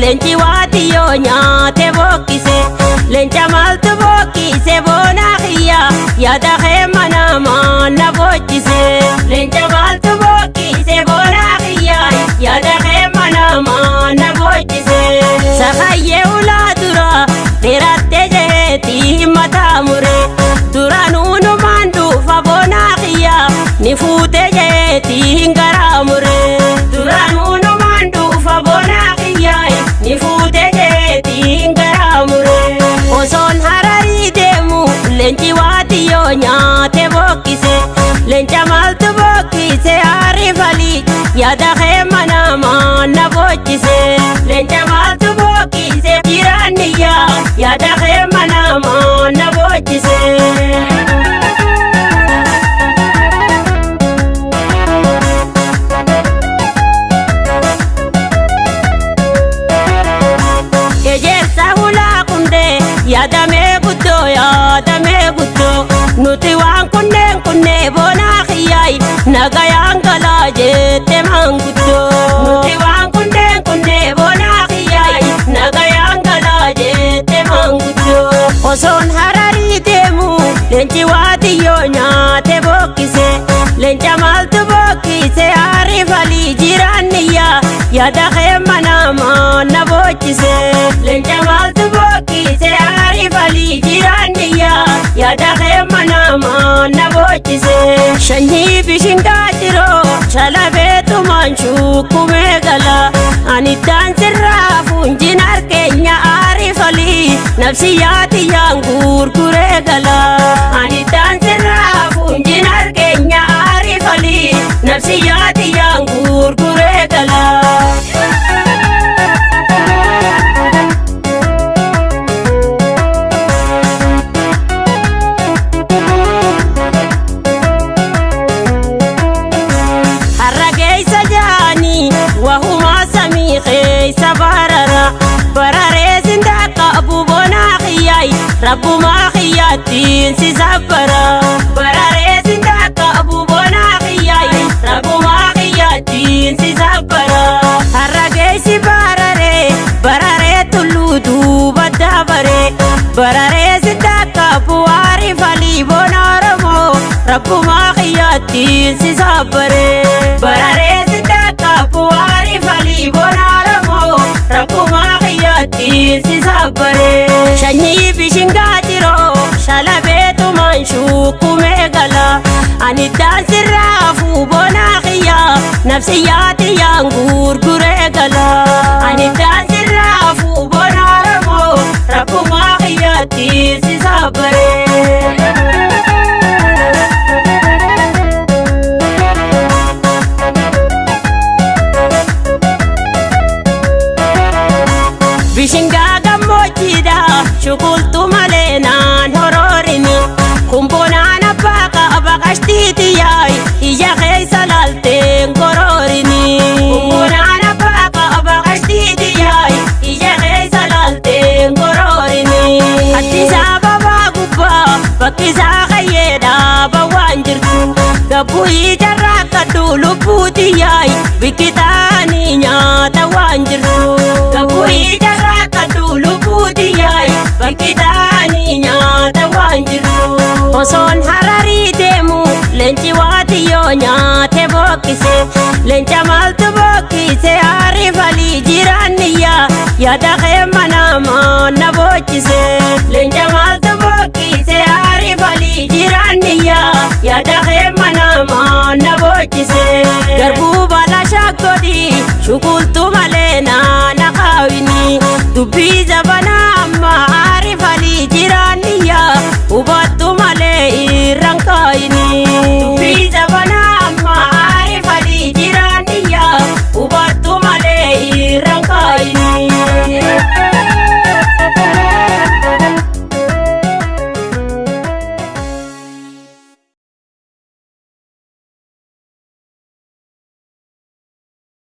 Leenci waatiyyoo nyaate bookkise. Leenca maaltu bookkise boonaa kiyya yaada kee manamaa na boochise. Leenca maaltu bookkise boonaa kiyya yaada kee manamaa na boochise. Sakayyee ulaa dura dheerattee jeheetii mataa mure. Duraanuu numaan dhufa boonaa kiyya ni fuutee jeheetii garaa mure. Duraanuu numaan dhufa boonaa kiyya ni fuutee jeheetii garaa mure. Osoon Hararii deemu leenci waatiyyoo nyaate bookkise. Leenca maaltu bookkise aarifalii yaada kee manamaa na boochise. Leenca maaltu bookkise jiraanniyyaa yaada kee manamaa na boochise. Ejersa hulaa kundee yaadamee guddoo yaadamee guddoo nuti waan kunneen kunnee boonaa kiyyaay nagayaan galaa jette maanguddoo. Nuti waan kunneen kunnee boonaa kiyyaay nagayaan galaa jette maanguddoo. Osoon Hararii deemu leenci waatiyyoo nyaate bookkise. Leenca maaltu bookkise aarifalii jiraanniyyaa yaada kee manamaa na boochise. Leenca maaltu bookkise aarifalii jiraanniyyaa yaada kee manamaa na boochise. Shanyii bishingaa jiroo shalabeetumaan shukkumee gala. Ani daansirraa fuunjin harkeenya aarifalii nafsiyyaa tiyyaan gurguree gala. Ani daansirraa fuunjin harkeenya aarifalii nafsiyyaa tiyyaan gurguree gala. Har'a keessa jaanii wahumaa samii keessa barara. Bararee sindaa qabu bonaa kiyyaay rabbumaa kiyyaattiin si sabbara. Bararee sindaa qabu bonaa kiyyaay rabbumaa kiyyaattiin si sabbara. Har'a keessi bararee bararee tulluu duuba dabaree. Bararee sindaa qabu aarifalii bona Oromoo rabbumaa kiyyaattiin si sabbaree. Bararee sindaa qabu aarifalii bona Oromoo rabbumaa kiyyaattiin si sabbaree. Shanyii bishingaa jiroo shalabeetumaan shukkumee gala. Ani daansirraa fuubonaa kiyyaa nafsiyyaa tiyyaan gurguree gala. Ani daansirraa fuubona Oromoo rabbumaa kiyyaattiin si sabbaree. Bishingaa gammoojjiidha shukultu malee naan horoorini. Kumboonaan abbaa qaba qashtiitiyyaay ija keessa laalteen goroorini. Kumboonaan abbaa qaba qashtiitiyyaay ija keessa laalteen goroorini. Addisaa babaa gubbaa bakkisaa qayyeedhaa bawwaan jirtu. Gabbuu ijarraa kadhu lubbuutiyyaay bikkitaanii nyaata waan jirtu. Gabbuu ijarraa kadhu lubbuutiyyaay bikkitaanii nyaata waan jirtu. Osoon Hararii deemu leenci waatiyyoo nyaate bookkise. Leenca maaltu bookkise aarifalii jiraanniyyaa yaada kee manamaa na boochise. Leenca maaltu bookkise aarifalii jiraanniyyaa yaada kee manamaa na boochise. Garbuu baala shaakkodii shukultu malee.